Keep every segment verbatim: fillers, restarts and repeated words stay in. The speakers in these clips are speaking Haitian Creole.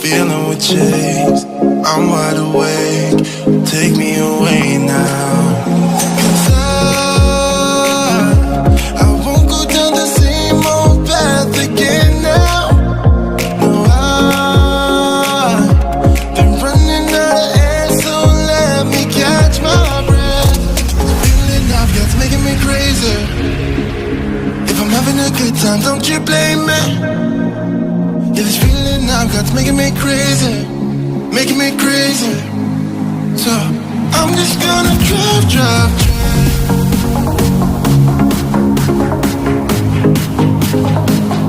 Dealing with chase, I'm wide awake. Take me away now. 'Cause I, I won't go down the same old path again now. No, I've been running out of air, so let me catch my breath. This feeling I've got's making me crazy. If I'm having a good time, don't you blame me. Yeah, this feeling I've got's making me crazy, making me crazy. So I'm just gonna drive, drive, drive.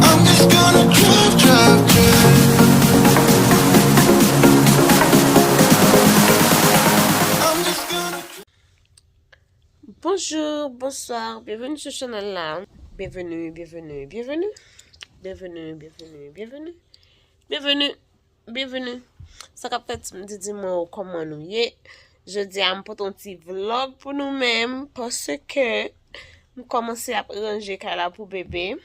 I'm just gonna drive, drive, drive. I'm just gonna Bonjou, bonswa, byenveni sou chanèl la. Byenveni, byenveni, byenveni. Byenveni, byenveni, byenveni. Byenveni, byenveni. Sa k ap fèt, m di, di mwen, kòman nou ye? Jodi a, m pote yon ti vlòg pou nou menm, paske m kòmanse ap ranje kay la pou bebe.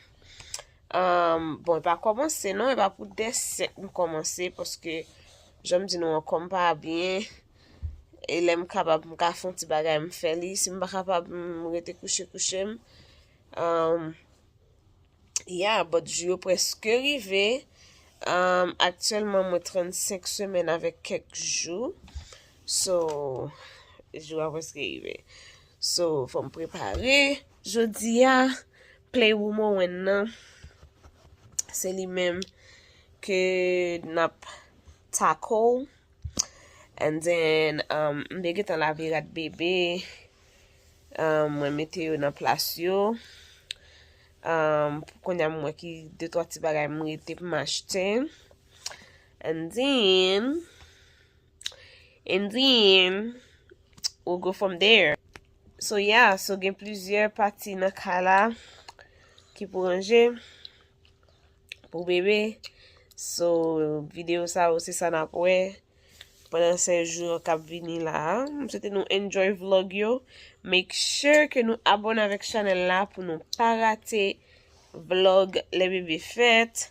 Ahn, bon, e pa kòmanse non, e pa pou dè syèk m kòmanse, paske, jan m di nou ankò, m pa byen. E lè m kapab, m ka fè yon ti bagay, m fè li. Si m pa kapab, m rete kouche, kouche m. Ahn, yeah, but jou yo prèske rive. Ahn, aktyèlman, mwen trannsenk semèn avèk kèk jou. So, jou a prèske rive. So, fò m prepare. Jodi a, playroom mwen nan, se li menm ke n ap tackle. And then, um, m te gentan lave rad bebe. Um, mwen mete yo nan plas yo. Um, kounye a m wè ki de twa ti bagay m rete pou m achte. And then, and then, we'll go from there. So, yeah, so gen plizyè pati nan kay la ki pou ranje pou bebe. So, videyo sa yo, se sa n ap wè pandan sèz jou k ap vini la a. M swete nou enjoy vlog yo. Make sure ke nou abòne avèk chanèl la pou nou pa rate vlog lè bebe fèt.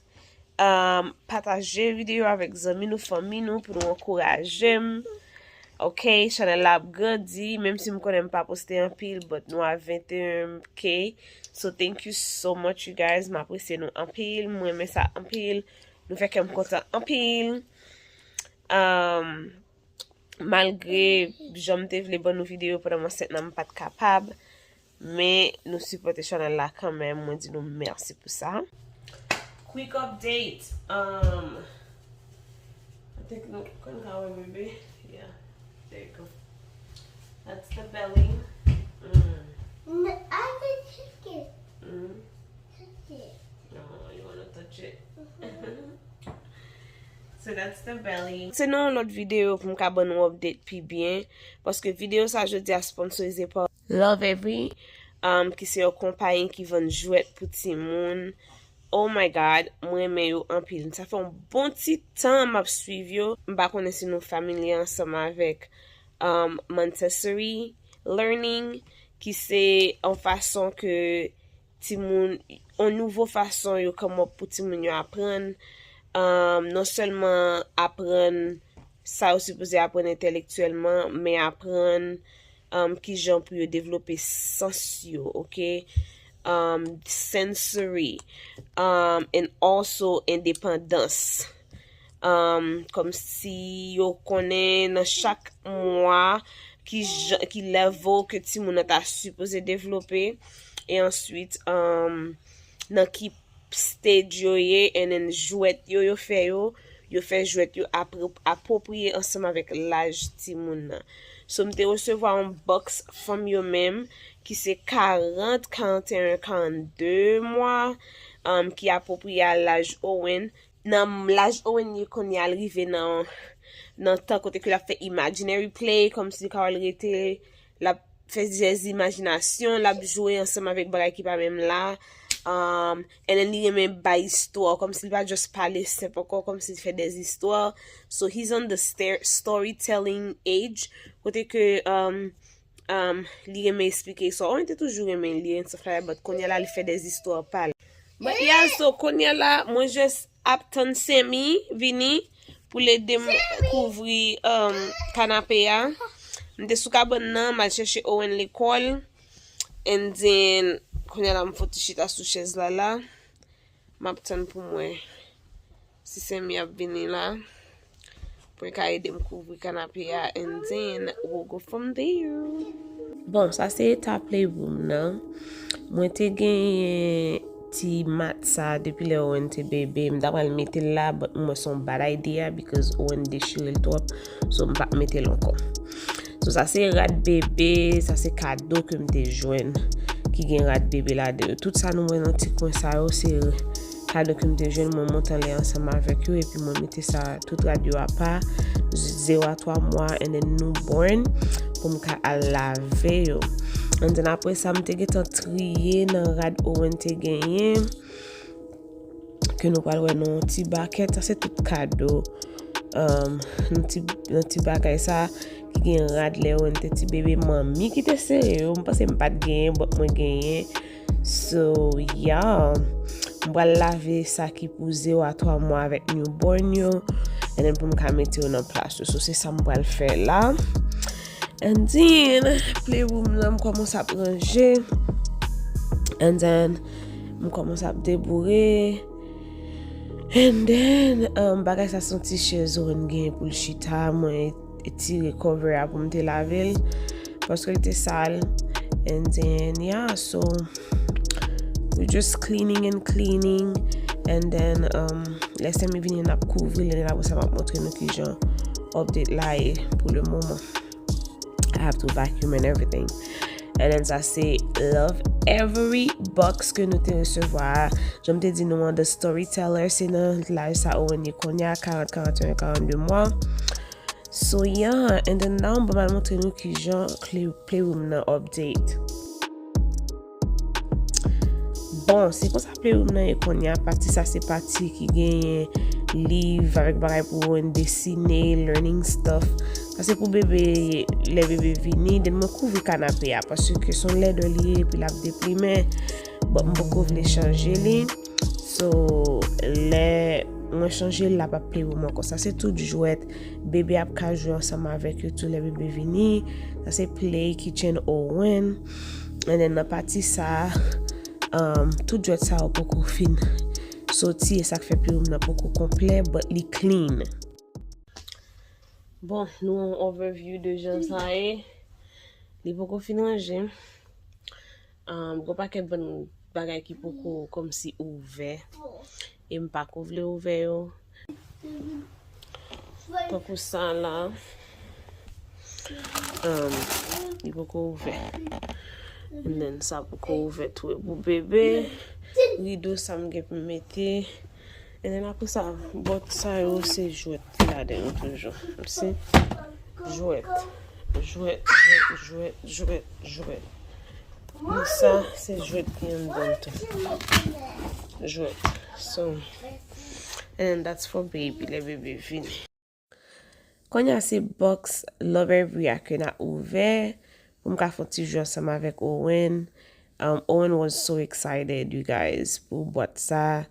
Um, pataje videyo avèk zanmi nou, fanmi nou, pou nou ankouraje m. Ok, chanèl la ap grandi, menm si m konnen m pa poste anpil, but nou a venteyen K. So, thank you so much, you guys. M apresye nou anpil, m renmen sa anpil. Nou fè kè m kontan anpil. Um, malgre jan m te vle ban nou videyo pandan m ansent nan, m pa t kapab. Men nou sipòte chanèl la kanmenm. Mwen di nou mèsi pou sa. Quick update. Um, I think nou konn ka wè bebe. Yeah. There you go. That's the belly. Mm. N-, I can check it. Mm. Touch it. No, you wanna touch it? Mm-hmm. So that's the belly. Se nan yon lòt videyo pou m ka ban nou update pi byen, paske videyo sa jodi a sponsorize pa Love Every, um, ki se yon konpayi ki vann jwèt pou timoun. Oh my God, mwen renmen yo anpil. Sa fè yon bon ti tan m ap swiv yo. M pa konnen si nou familye ansanm avèk, um, Montessori Learning, ki se yon fason ke timoun, yon nouvo fason yo come up pou timoun yo aprann, um, non sèlman aprann sa yo sipoze aprann entèlektyèlman, men aprann, um, kijan pou yo devlope sans yo, ok? Um, sensory, um, and also endepandans. Um, kòmsi yo konnen nan chak mwa ki jan, ki level ke timoun nan ta sipoze devlope. E answit, um, nan ki stage yo ye, and then jwèt yo, yo fè yo, yo fè jwèt yo apro-, apwopriye ansanm avèk laj timoun nan. So, m te resevwa yon box fanm yo menm, ki se karant, karanteyen, karannde mwa, um, ki apwopriye a laj Owen. Nan laj Owen ye kounye a, l rive nan, nan tan kote ke l ap fè imaginary play, kòmsi li ka wè l rete, l ap fè zèz imajinasyon, l ap jwe ansanm avèk bagay ki pa menm la. Um, and then li renmen bay istwa, kòmsi li pa just pale senp ankò, kòmsi li fè des istwa. So he's on the stair-, storytelling age, kote ke, um, um, li renmen esplike istwa. Owen te toujou renmen li, and stuff like that, but kounye a la, li fè des istwa pa l. But yeah, so kounye a la, mwen just ap tann Semi vini pou l ede m kouvri, um, kanape a. M te sou kabann nan, m al chèche Owen lekòl. And then, kounye a la, m fouti chita sou chèz la la. M ap tann pou m wè si Semi ap vini la. Pou l ka ede m kouvri kanape a. And then, we'll go from there. Bon, sa se eta playroom nan. Mwen te genyen ti mat sa depi lè Owen te bebe. M ta pral mete l la, but m wè se yon bad idea because Owen dechire l twòp. So, m p ap mete l ankò. So, sa se rad bebe, sa se kado ke m te jwenn ki gen rad bebe ladan yo. Tout sa nou wè nan ti kwen sa yo, se kado ke m te jwenn, mwen monte anlè ansanm avèk yo, epi mwen mete sa, tout rad yo apa, zewo a twa mwa, and then newborn, pou m ka al lave yo. And then apre sa, m te gentan triye nan rad Owen te genyen, ke nou pral wè nan yon ti bakèt. Sa se tout kado, um, nan ti, nan ti bagay sa, ki gen rad lè Owen te ti bebe, manmi ki te sere yo. M panse m pa t genyen, but mwen genyen. So, yeah. M pral lave sa ki pou zewo a twa mwa avèk newborn yo. And then pou m ka mete yo nan plas yo. So, se sa m pral fè la. And then, playroom nan, m kòmanse ap ranje. And then, m kòmanse ap deboure. And then, um, bagay sa se yon ti chèz Owen gen pou l chita. Mwen tire cover a pou m te lave l. Paske l te sal. And then, yeah, so, we just cleaning and cleaning. And then, um, lè Semi vini, n ap kouvri l. And then, apre sa, m ap montre nou kijan update la ye pou le moman. I have to vacuum and everything. And then sa se Love Every Box ke nou te resevwa. Jan m te di nou an, The Storyteller, se nan laj sa Owen ye kounye a, karant, karant et un, karant deux mwa. So, yeah, and then now, m pral montre nou kijan play, playroom nan update. Bon, se konsa playroom nan ye kounye a. Pati sa se pati ki genyen liv avèk bagay pou Owen desine, learning stuff. Sa se pou bebe, lè bebe vini, then mwen kouvri kanape a, paske se yon lèdè li ye, epi l ap deplimen. But m poko vle chanje li. So, lè mwen chanje l, l ap ap playroom ankò. Sa se tout jwèt, bebe ap ka jwe ansanm avèk yo tou lè bebe vini. Sa se play kitchen Owen. And then nan pati sa, um, tout jwèt sa yo poko fin soti, e sa k fè playroom nan poko konplè, but li clean. Bon, nou yon overview de jan sa ye. Li poko fin ranje. Um, gon pakèt bann bagay ki poko kòmsi ouvè. E m pako vle ouvè yo. Tankou sa la. Um, li poko ouvè. And then sa poko ouvè tou e pou bebe. Rido sa m gen pou m mete. And then apre sa, bòt sa yo se jwèt ki ladan yo toujou. Se jwèt. Jwèt, jwèt, jwèt, jwèt, jwèt. Men sa, se jwèt ki anndan tou. Jwèt. So, and that's for baby, lè bebe vini. Kounye a se box Love Every a ke n a ouvè pou m ka fè yon ti jwe ansanm avèk Owen. Um, Owen was so excited, you guys, pou bwat sa.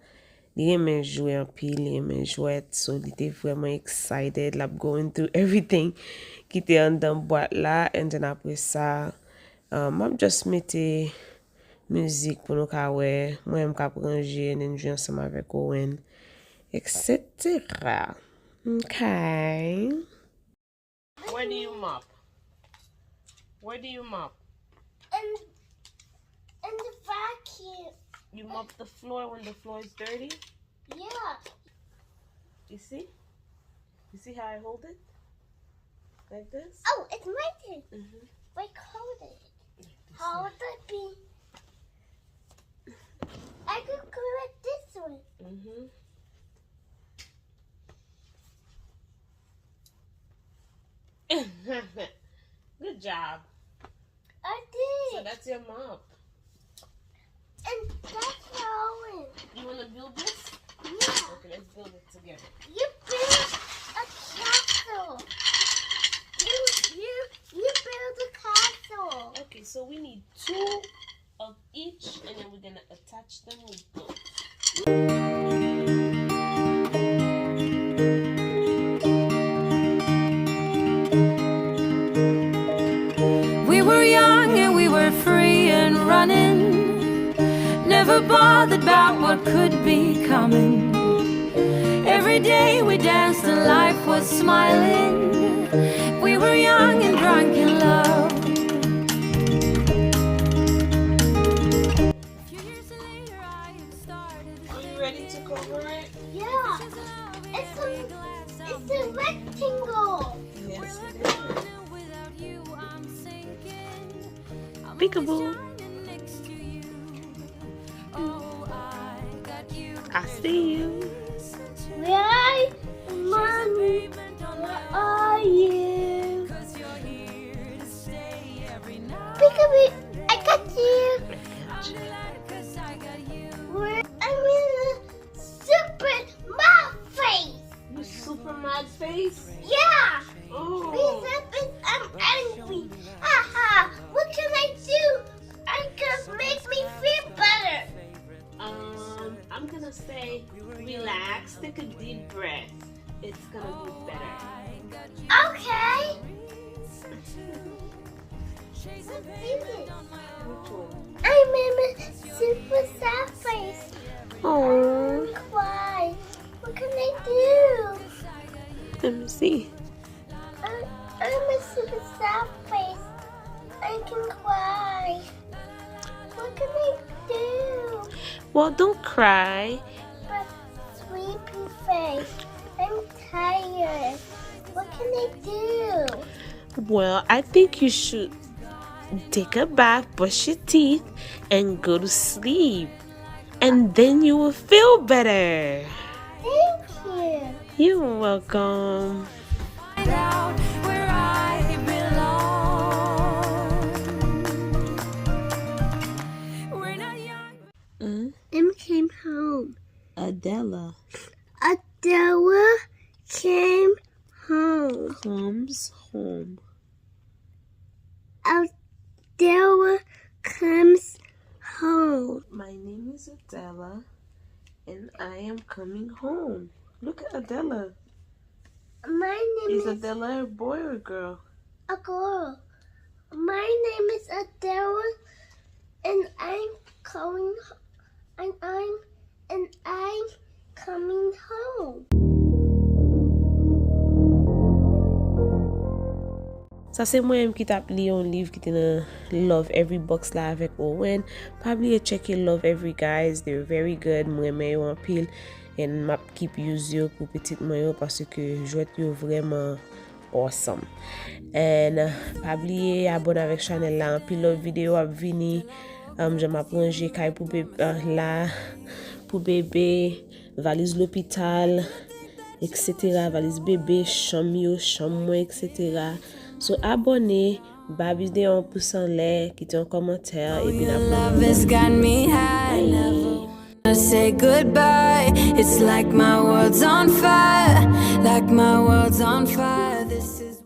Li renmen jwe anpil, li renmen jwèt, so li te vrèman excited. L ap going through everything ki te anndan bwat la, and then apre sa, um, m ap just mete mizik pou nou ka wè, mwen menm k ap ranje, and then jwe ansanm avèk Owen, et cetera. Okay. Where do you mop? Where do you mop? In, in the vacuum. You mop the floor when the floor is dirty? Yeah. You see? You see how I hold it? Like this? Oh, it's my turn. Mm-hmm. Wait, hold it. Like this. Hold it. I could grab this one. Mm-hmm. Good job. I did. So that's your mop. And that's your own. You wanna build this? Yeah. Okay, let's build it together. You build a castle. You, you, you build a castle. Okay, so we need two of each, and then we're gonna attach them with both. Never bothered about what could be coming. Every day we danced and life was smiling. We were young and drunk in love. Are you ready to cover it? Yeah. It's a, it's a rectangle. Yes, it is. Peekaboo. I see you. Where are you, mommy? Where are you? Peekaboo, I got you. Where, I'm in a super mad face. You super mad face? Yeah. Oh. Because I'm, I'm angry. Haha. What can I do? I can make me feel better. Um, I'm gonna say, relax, take a deep breath. It's gonna be better. Okay. Let's do this. Which one? I'm in a super sad face. Aww. I'm gonna cry. What can I do? Let me see. I, I'm a super sad face. I can cry. What can I do? Well, don't cry. But sleepy face. I'm tired. What can I do? Well, I think you should take a bath, brush your teeth, and go to sleep. And then you will feel better. Thank you. You're welcome. Find out where I belong. We're not young. Mm? Em came home. Adela. Adela came home. Comes home. Adela comes home. My name is Adela, and I am coming home. Look at Adela. My name is Adela a boy or girl? A girl. My name is Adela, and I'm coming, and I'm, and I'm coming home. Sa se mwen menm ki t ap li yon liv ki te nan Love Every Box la avèk Owen. Pa bliye tcheke Love Every, guys, they're very good. Mwen renmen yo anpil. And m ap keep use yo pou pitit mwen yo, paske jwèt yo vrèman awesome. And, uh, pa bliye abòne avèk chanèl la, anpil lòt videyo ap vini. Um, jan m ap ranje kay pou bebe, uh, la, pou bebe, valiz lopital, et cetera. Valiz bebe, chanm yo, chanm mwen, et cetera. So, abòne, ba videyo yon pous anlè, kite yon kòmantè, epi n ap... Your love has got me high. Never wanna say goodbye. It's like my world's on fire, like my world's on fire.